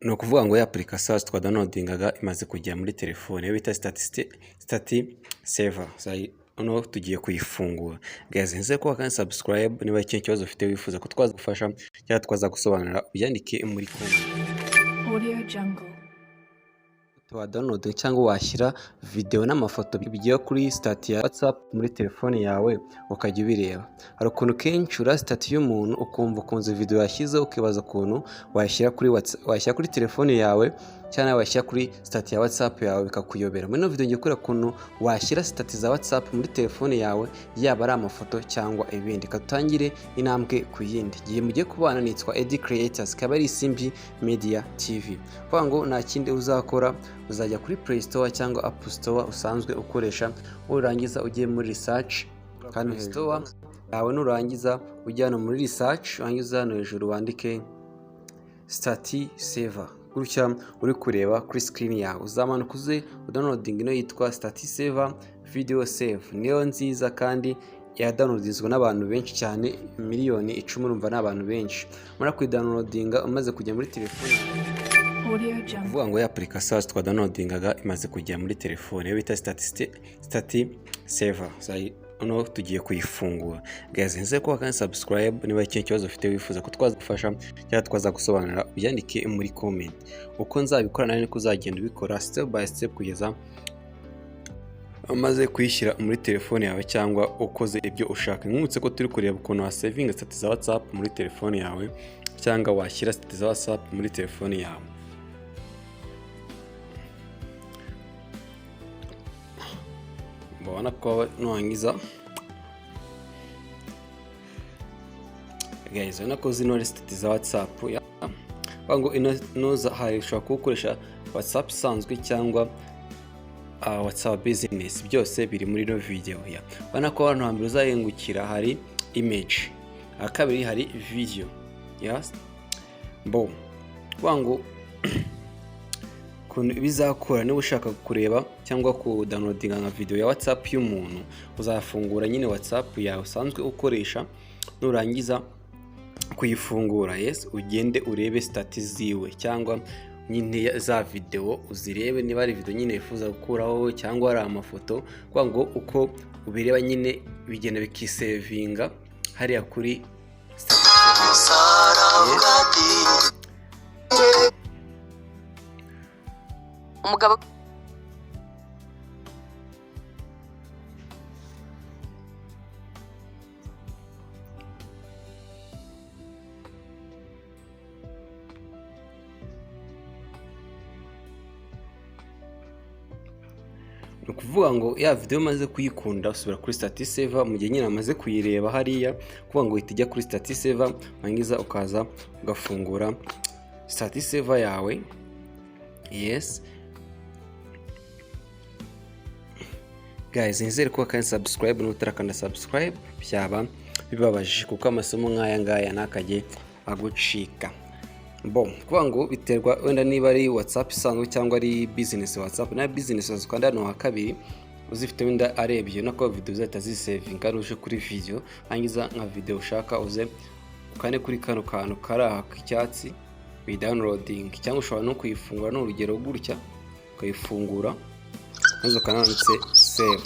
Ni ukuvuga ngo ya application twadownloadingaga imaze kugera muri telefone, iyo bita Status Saver. Noneho tugiye kuyifungura. Guys, nizere ko wakanda subscribe. Niba ikindi kibazo ufite wifuza ko twazagufasha cyangwa twazagusobanurira, ubyandike muri comment. Audio Jungle. Wa download cyangwa washyira video n'amafoto bigiye kuri status ya WhatsApp muri telefone yawe, ukajya ubireba. Hari ukuntu kenshi ura status y'umuntu ukumva ukunze video yashyizeho, ukibaza ukuntu wayishyira kuri WhatsApp, washyira kuri telefone yawe cyangwa washyira kuri status ya WhatsApp yawe, bikakuyobera. Muri ino video ngiye kwereka ukuntu washyira status za WhatsApp muri telefone yawe, yaba ari amafoto cyangwa ibindi. Katutangire intambwe ku yindi. Igihe mugiye kubana nitwa Eddie Creators, ikaba ari Isimbi Media TV. Kuvuga ngo nta kindi uzakora, uzajya kuri Play Store cyangwa App Store usanzwe ukoresha, nurangiza ugiye muri research kandi store yawe, nurangiza ujya hano muri research, urangiza hano hejuru wandike Status Saver gutya uri kureba kuri screen yawe. Uzamanuka uze udownloading ino yitwa Status Saver Video Save, niyo nziza kandi yadownloadizwa n'abantu benshi cyane, 10 miliyoni. Urumva ni abantu benshi. Muri kuyidownloadinga umaze kujya muri telefone Audio Jungle. Kuvuga ngo ya application twadownloadingaga imaze kugera muri telefone, iyo bita Status Saver. Noneho tugiye kuyifungura. Guys, nizere ko wakanda subscribe. Niba ikindi kibazo ufite wifuza ko twazagufasha cyangwa twazagusobanurira, ubyandike muri comment. Uko nzabikora nawe niko uzagenda ubikora step by step kugeza umaze kuyishyira muri telefone yawe cyangwa ukoze ibyo ushaka. Nkibutse ko turi kureba ukuntu wasevinga status za WhatsApp muri telefone yawe cyangwa washyira status za WhatsApp muri telefone yawe. Ubona ko nurangiza, guys, urabona ko zino ari status za WhatsApp. Bavuga ngo ino hari ushobora kuba ukoresha WhatsApp isanzwe cyangwa WhatsApp Business, byose biri muri ino video. Ya, urabona ko hano hambere uzahingukira hari image, aha kabiri hari video. Yes, bo kuvuga ngo ukuntu bizakora, niba ushaka kureba cyangwa kudownloadinga nka video ya WhatsApp y'umuntu, uzafungura nyine WhatsApp yawe usanzwe ukoresha. Nurangiza kuyifungura, yes, ugende urebe status ziwe cyangwa nyine za video uzirebe, niba ari video nyine wifuza gukuraho cyangwa ari amafoto. Kuvuga ngo uko ubireba nyine bigenda bikisevinga hariya kuri status. Yes. Umugabo. Ni ukuvuga ngo ya video umaze kuyikunda usubira kuri Status Saver. Mu gihe nyine amaze kuyireba hariya, kuvuga ngo uhita ujya kuri Status Saver, warangiza ukaza ugafungura Status Saver yawe. Yes guys, nizere ko kandi subscribe, n'utarakanda subscribe byaba bibabaje, kuko amasomo nk'aya ngaya ntakajye agucika. Bo kuvuga ngo biterwa wenda niba ari WhatsApp isanzwe cyangwa ari business WhatsApp. Na business ukanda hano ha kabiri uzifite, wenda arebye no ko video zahita zisevinga. Uje kuri video, hanyuma nka video ushaka uze ukande kuri kano kantu kari aha k'icyatsi, uyidownloading, cyangwa ushobora no kuyifungura, ni urugero gutya, ukayifungura maze ukananditse save,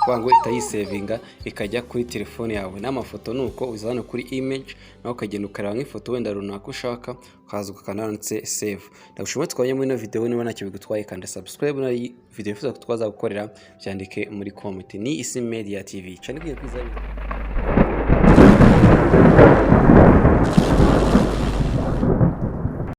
kuvuga ngo itayisevinga ikajya kuri telefone yawe. N'amafoto ni uko, uza hano kuri image nawe ukagenda ukareba nk'ifoto wenda runaka ushaka, ukaza ukananditse save. Ndagushimiye twabonye muri ino video. Niba ntacyo bigutwaye, kanda subscribe. Na video wifuza ko twazagukorera byandike muri comment. Ni Isi Media TV cyane kwiza.